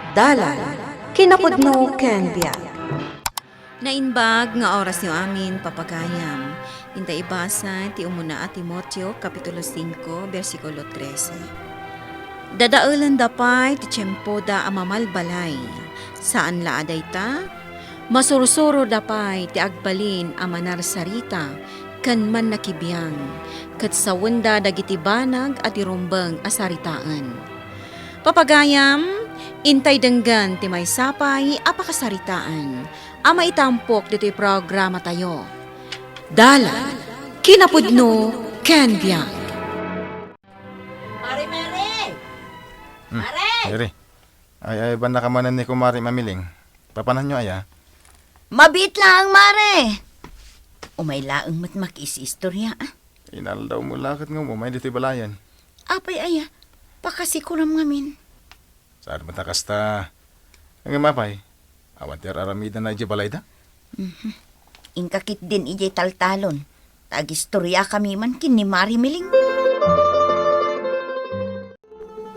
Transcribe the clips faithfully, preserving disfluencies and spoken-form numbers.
Dalan, kinapudno ken biag. Naimbag nga orasyo amin, papagayam. Inta ibasa ti umuna a Timoteo, Kapitulo singko, bersikulo trese. Dadaelenda pay ti tiempoda a mamalbalay. Saan la a dayta, masursuroda pay ti agbalin a manarsarita ken mannakibiang, ket sawenda dagiti banag a ti rumbeng a saritaen. Papagayam, intay denggen ti maysa pay a pakasaritaan a maitampok ditoy programatayo. Dalan, kinapudno, ken biag. Mare Mary! Hmm, Mare! Mary. Ay, ay, bannaka manen ni Kumare Mamiling. Papananyo aya? Mabiit laeng, Mare. Umay laeng met makiis-istorya, ah. Inaldaw mo la ket nga umay ditoy balayen. Apay aya? Pakasikuram ngamin. Saan met a kasta? Ngem apay, awan ti ar-aramidna idiay balayda? Mhm. Inka ketdin idiay taltalon, ta agistoriakami man ken ni Mare Miling.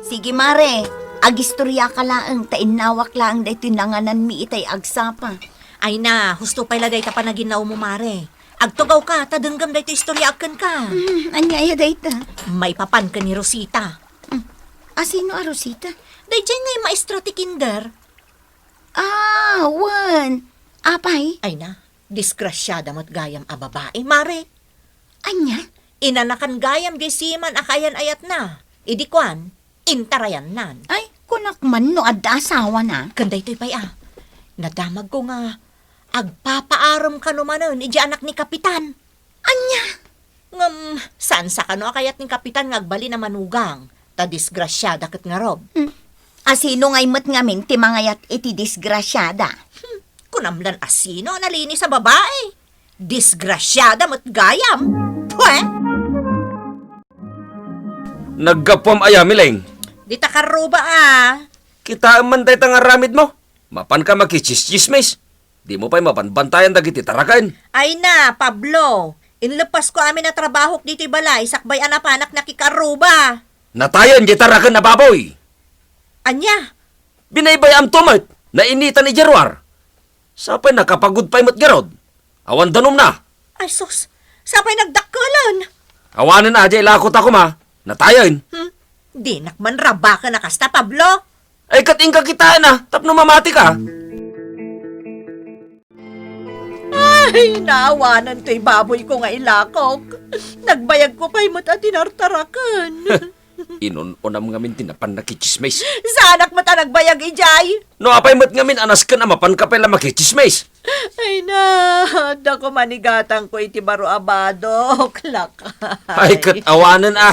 Sige, Mare, agistoriaka laeng, ta innawak laeng daytoy nangananmi itay agsapa. Ay na, husto pay la dayta panaginnaw mo, Mare. Agtugawka, ta denggem daytoy istoryaak kenka. Hmm, ania aya dayta? Maipapan ken ni Rosita. Hmm. A, sino a Rosita? Daydiay ngay maestra ti kinder. Ah, wen. Apay? Ay na, disgrasiada met gayam a babai, Mare. Ania? Inanakan gayam diay siman a kaayan-ayatna. Idi kuan, intarayannan. Ay, kunak man no adda asawana. Ken daytoy pay a, nadamagko nga agpapaarem kano manen idiay anak ni Kapitan. Ania? Ngem, saan sa kano a kayat ni Kapitan nga agbalin a manugang, ta disgrasiada ket ngarud. Hmm. A, sino ngay met ngamin ti mangayat iti disgrasiada? Hmm, kunam lan a sino a nalinis a babai? Disgrasiada met gayam. Pwe! Naggapuam aya, Miling? Dita karruba a. Kitaem man dayta nga aramidmo. Mapanka makitsismis. Dimo pay mabanbantayan dagiti taraken. Ay na, Pablo. Inleppasko amin a trabahok ditoy balay sakbay a napanak nakikarruba. Natayen diay taraken a baboy. Ania? Binaybay-amto met, nainitan idiay ruar. Sapay nakapagud pay met garud. Awan danumna. Ay sus, sapay nagdakkelen. Awanen a diay ilako ta koma, natayen. Hmm? Dinak man rabaken a kasta, Pablo. Ay, ket inka kitaen a, tapno mamatika. Ay, naawanen toy baboy ko nga ilakok. Nagbayag ko pay met a tinartaraken. Inun-unam ngamin ti napan nakitsismis. Saanak met a nagbayag idiay. No apay met ngamin a nasken a mapanka pay la makitsismis. Ay na, adda ko manigatangko iti baro a badok. Lakay. Ay, ket awanen a.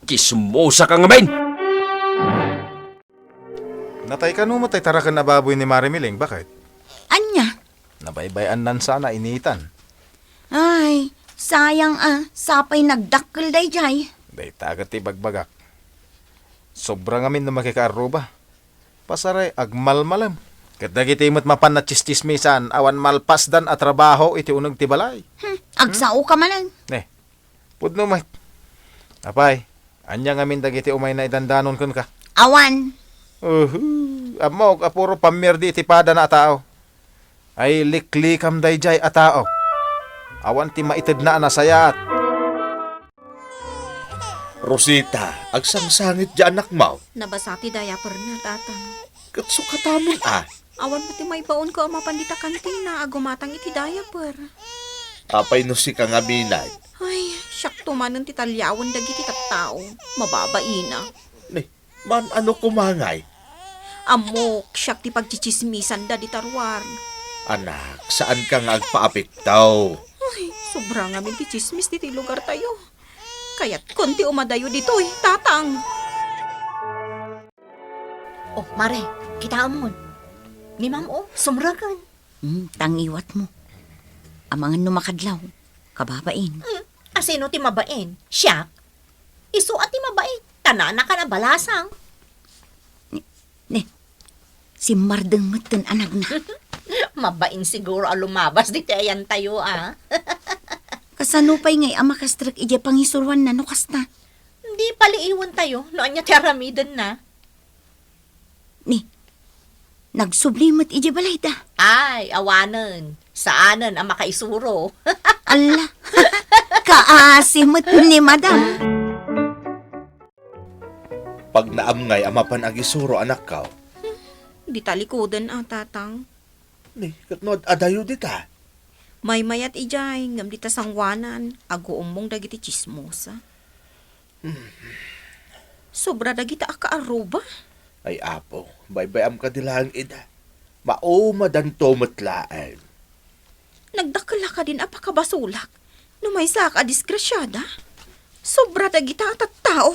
Kismosa ka ngamin. Natay kano met tay taraken a baboy ni Mare Miling, baket? Ania? Nabaybay-annan sana initan. Ay, sayang a, sapay nagdakkel daydiay. Dayta ket ti ibagbagak. Sobra ngamin no makikaarruba. Pasaray, agmalmalem. Ket dagiti met mapan natsistsismisan, awan malpasdan a trabaho iti uneg ti balay. Hmm, agsao ka manen. Ne, pudno met. Apay, ania ngamin dagiti umayna idandanon kenka? Awan. Uhu, ammok a puro pammirdi iti padana a tao. Ay, liklikam daydiay a tao. Awan ti maitedna a nasayaat. Rosita, agsangsangit ti anakmo. Nabasa ti diaperna, Tatang. Ket sukatamon a. Awan met ti maibaonko a mapan dita kantina a gumatang iti diaper. Apay no sika ngamin? Ay, siakto manen ti taliawen dagiti tattao. Mababaina. Ne, man ano kumangay? Ammok, siak ti pagtsitsismisanda dita ruar. Anak, saanka nga agpaapekto. Ay, sobra ngamin ti tsismis ditoy lugartayo. Kayatkon ti umadayo ditoy, Tatang. Oh, Mare, kitaem mon. Ni Ma'am, oh, sumreken. Hmm, tangiwat mo. Amangan no makadlaw, kababain. Hmm, asino ti mabain? Siak? Isu a ti mabain. Tanana ka na balasang. Ni, ni, simmardeng met ten anagna. Mabain siguro a lumabas diti ayantayo, ah. Kasano pay ngay a makastrek idiay pangisuruanna no kasta? Di paliiwentayo no ania ti aramidenna. Ni, Nagsubli met idiay balayda. Ay, awanen. Saanen a makaisuro. Alla, kaasi met ni Madam. Pagnaam ngay a mapan agisuro, anakko. Dita likoden a, Tatang. Ni, ket no ad-adayo dita? Maymayat idiay, ngem dita sangoanan, aguummong dagiti tsismosa. Hmm. Sobra dagita a kaaruba. Ay, Apo, baybay-am kadi laeng ida. Maumadanto met laeng. Nagdakkel la kadin a pakabasolak no maysaak a disgrasiada? Sobra dagita a tattao.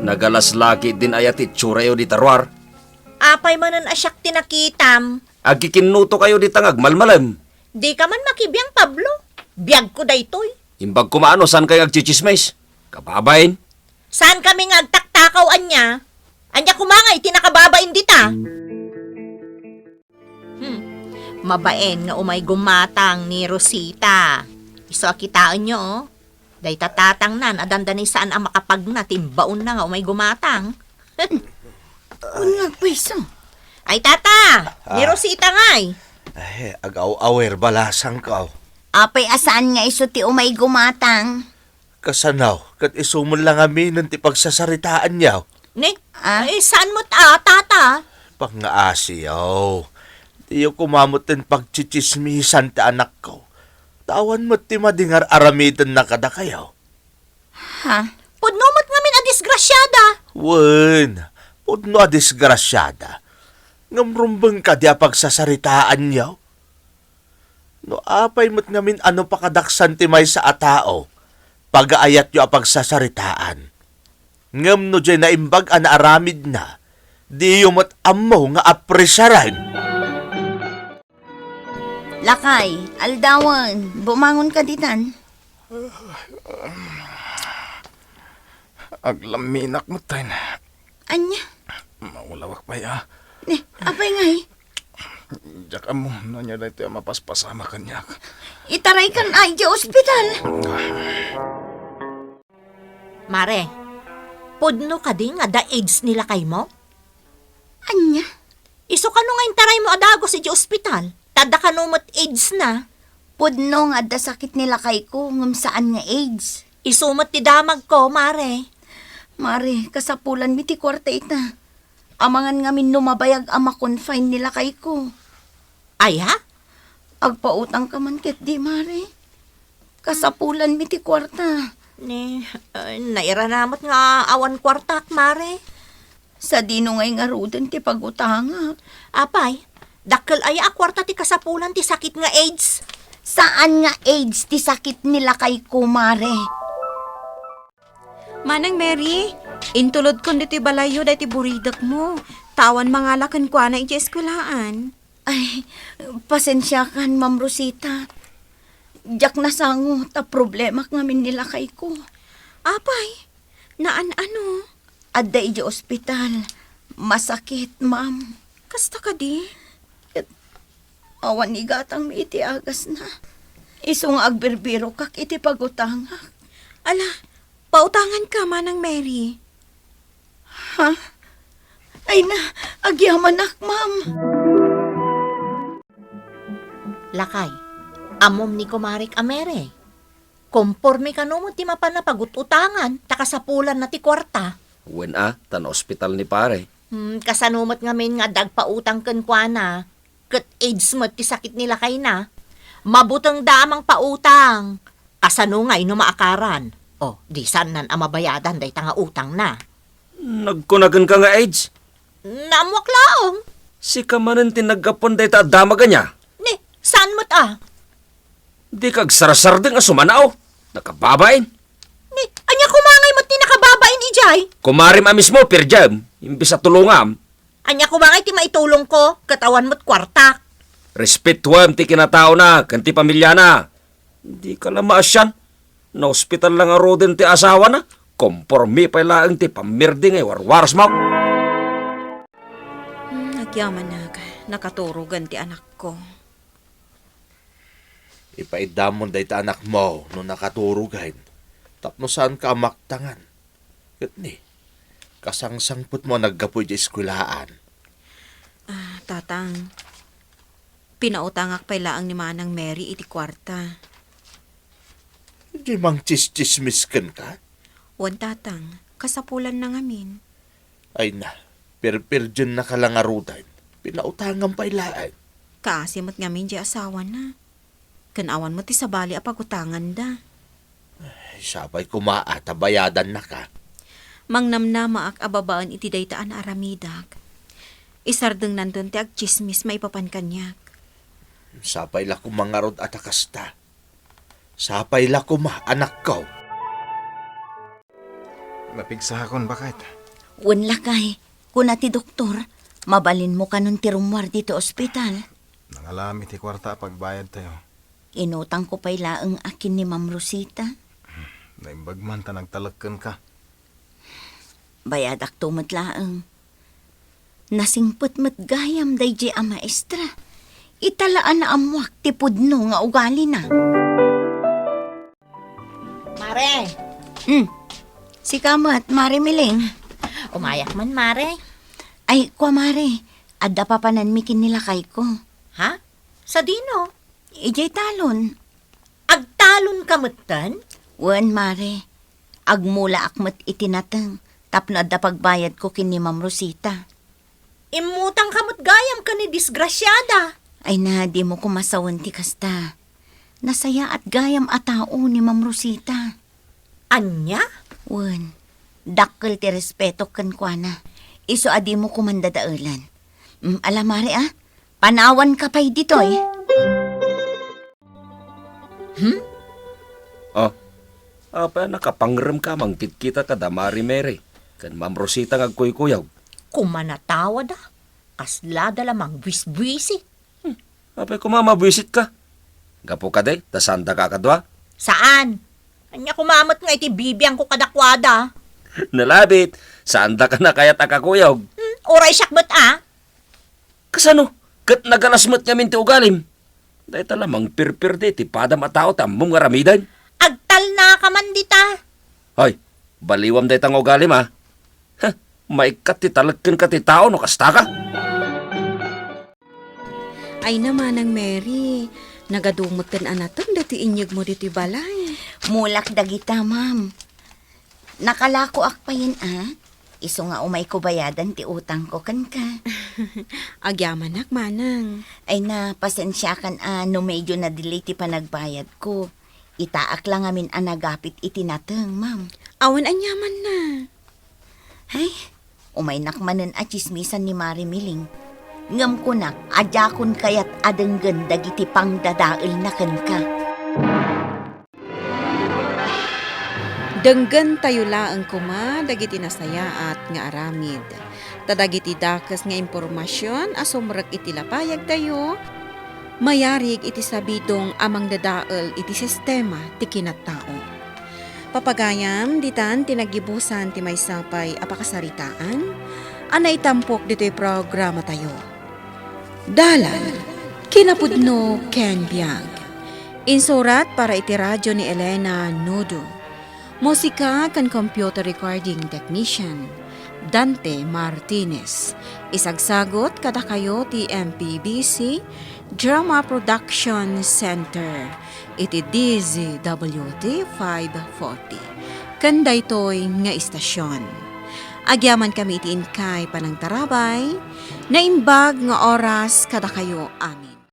Nagalas la ketdin aya ti itsuratayo dita ruar? Apay manen a siak ti nakitam? Agkikinnutokayo dita nga agmalmalem. Dika man makibiang, Pablo. Biagko daytoy. Imbag koma no saankayo nga agtsitsismis. Kababain. Saankami nga agtaktakaw, ania? Ania koma ngay ti nakababain dita? Hmm. Mabain nga umay gumatang ni Rosita. Isu a kitaenyo, oh. Dayta tatangnan a dandani saan a makapagna ti imbaonna nga umay gumatang. Wen nga agpayso. Ay, tata, ni Ah. Rosita ngay. Ay, agaw-awer balasangko. Apay a saan nga isu ti umay gumatang? Kasano, ket isu met la ngaminen ti pagsasaritaanyo? Ni? Ah? Ay, saan met a, tata? Pangngaasiyo. Diyo koma met ten pagtsitsismisan ti anakko. Ta awan met ti madi nga ar-aramidenna kadakayo. Ha? Pudno met ngamin a disgrasiada. Wen, pudno a disgrasiada. Ngem rumbeng kadi a pagsasaritaanyo? No apay met ngamin a no pakadaksan ti maysa a tao, pagaayatyo a pagsasaritaan. Ngem no diay naimbag a naaramidna, diyo met ammo nga apresiaren. Lakay, aldawen, bumangon ka ditan. Aglamminak met ten. Ania? Maulawak pay a. Ni, apay ngay? Diak ammo no ania daytoy a mapaspasamak kaniak. Itaraykan a idiay ospital. Mare, pudno kadi nga adda AIDS ni lakaymo? Ania? Isu kano nga intaraymo a dagus idiay ospital? Ta adda kano met AIDS na? Pudno nga adda sakit ni lakayko, ngem saan nga AIDS. Isu met ti damagko, Mare. Mare, kasapulanmi ti kuarta ita. Amangan ngamin no mabayag a ma-confine ni lakayko. Aya? Agpautangka man ketdi, Mare. Kasapulanmi ti kuarta. Ni, ay, nairana met nga awan kuartak, Mare. Sadino ngay ngaruden ti pagutangak? Apay, dakkel aya a kuarta ti kasapulan ti sakit nga AIDS? Saan nga AIDS ti sakit ni lakayko, Mare. Manang Mary, intulodkon ditoy balayyo daytoy buridekmo, ta awan mangala kenkuana idiay eskuelaan. Ay, pasensiakan, Ma'am Rosita. Diak nasango ta problemak ngamin ni lakayko. Apay, naan-ano? Adda idiay ospital. Masakit, ma'am. Kasta kadi? Ket awan igatangmi iti agasna. Isu nga agbirbirokak iti pagutangak. Ala, pautanganka, Manang Mary. Ha? Ay na, agyamanak, ma'am. Lakay, ammom ni kumarek a Mary. Komporme kano met ti mapan a pagut-utangan, ta kasapulanna ti kuarta. Wen a, ta naospital ni pare. Hmm, kasano met ngamin nga adda agpautang kenkuana, ket AIDS met ti sakit ni lakayna? Mabutengda a mangpautang. Kasano ngay no maakaran? O, di saannan a mabayadan dayta nga utangna. Nagkuna kenka nga AIDS? Naammoak laeng. Sika manen ti naggapuan dayta a damag ania? Ni, saan met a? Dika agsarsardeng a sumanao. Nakababain. Ni, ania koma ngay met ti nakababain idiay? Kumarem a mismo, per diem, imbes a tulongam. Ania koma ngay ti maitulongko, ket awan met kuartak. Respetuem ti kinataona ken ti pamiliana. Dika la maasian. Naospital la ngaruden ti asawana. Komporme pay laeng ti pammirdi nga iwarwarasmo. Hmm, agyamanak, nakaturogen ti anakko. Ipaiddamon dayta anakmo no nakaturogen, tapno saanka a maktangan. Ket ni, Kasangsangpetmo a naggapu idiay eskuelaan. Ah, Tatang, pinautangak pay laeng ni Manang Mary iti kuarta. Di mangtsistsismis kenka? Wen, Tatang, kasapulanna ngamin. Ay na, pirpirdiennaka la ngaruden. Pinautangam pay laeng. Kaasi met ngamin diay asawana. Ken awan met ti sabali a pagutanganda. Ay, sapay koma a ta bayadannaka. Mangnamnamaak a babaen iti dayta a naaramidak. Isardengnanton ti agtsismis maipapan kaniak. Sapay la koma ngarud a ta kasta. Sapay la koma, anakko. Napigsakon, baket. Wen, lakay, kuna ti doktor, mabalinmo kanon ti rummuar ditoy ospital. Nangalami ti kuarta a pagbayadtayo. Inutangko pay laeng a ken ni Ma'am Rosita. Naimbag man ta nagtalek kenka. Bayadakto met laeng. Nasingpet met gayam daydiay a maestra. Ita la a naammoak ti pudno nga ugalina. Mare! Hmm. Sika met, Mare Miling. Umayak man, Mare. Ay, kua, Mare. Adda papananmi ken ni lakayko. Ha? Sadino? Idiay talon. Agtalonka metten? Wen, Mare. Agmulaak met iti nateng tapno adda pagbayadko ken ni Ma'am Rosita. Immutangka met gayam ken ni disgrasiada. Ay na, dimo koma sawen ti kasta. Nasayaat gayam a tao ni Ma'am Rosita. Ania? Wen, dakkel ti respeto kenkuana. Isu a dimo koman dadaelan. Mm, ala, Mare, a, panawanka pay ditoy. Hmm? Oh, apay a nakapangremka a mangkitkita kada Mari Mary ken Ma'am Rosita nga agkuykuyog? Kumanatawada, kaslada la mangbuisbuisi. Hmm, apay koma mabuisitka? Gapu kadi ta saandaka a kadua? Saan? Ania koma met nga iti bibiangko kadakuada? Nalabit, saandaka na kayat a kakuyog? Hmm, uray siak met a. Kasano? Ket nagalas met ngamin ti ugalim? Dayta la mangpirpirdi ti padam a tao ti ammom nga aramiden. Agtalnaka man dita. Hoy, baliwam dayta nga ugalim, a. Heh, maikkat ti talek kenka ti tao no kastaka. Ay na, Manang Mary, nagadu metten a nateng daytoy inyegmo ditoy balay. Mulak dagita, ma'am. Nakalakoak payen, a. Isu nga umayko bayadan ti utangko kenka. Agyamanak, manang. Ay na, pasensiakan a no medyo na-delay ti panagbayadko. Itaak la ngamin a nagapit iti nateng, ma'am. Awan aniamanna. Ay, umaynak manen a tsismisan ni Mari Miling. Ngem kunak a diakon kayat a denggen dagiti pangdadaelna kenka. Denggentayo laeng koma dagiti nasayaat nga aramid. Ta dagiti dakes nga impormasion a sumrek iti lapayagtayo, mayarig iti sabidong a mangdadael iti sistema ti kinattao. Papagayam, ditan ti naggibusan ti maysa pay a pakasaritaan a naitampok ditoy programatayo. Dalan, kinapudno ken biag. Insurat para iti radyo ni Elena Nudo. Musika ken computer recording technician, Dante Martinez. Isagsagut kadakayo ti M P B C Drama Production Center iti D Z W T five forty. Ken daytoy nga istasion. Agyamankami iti inkay panangtarabay, naimbag nga oras kadakayo amin.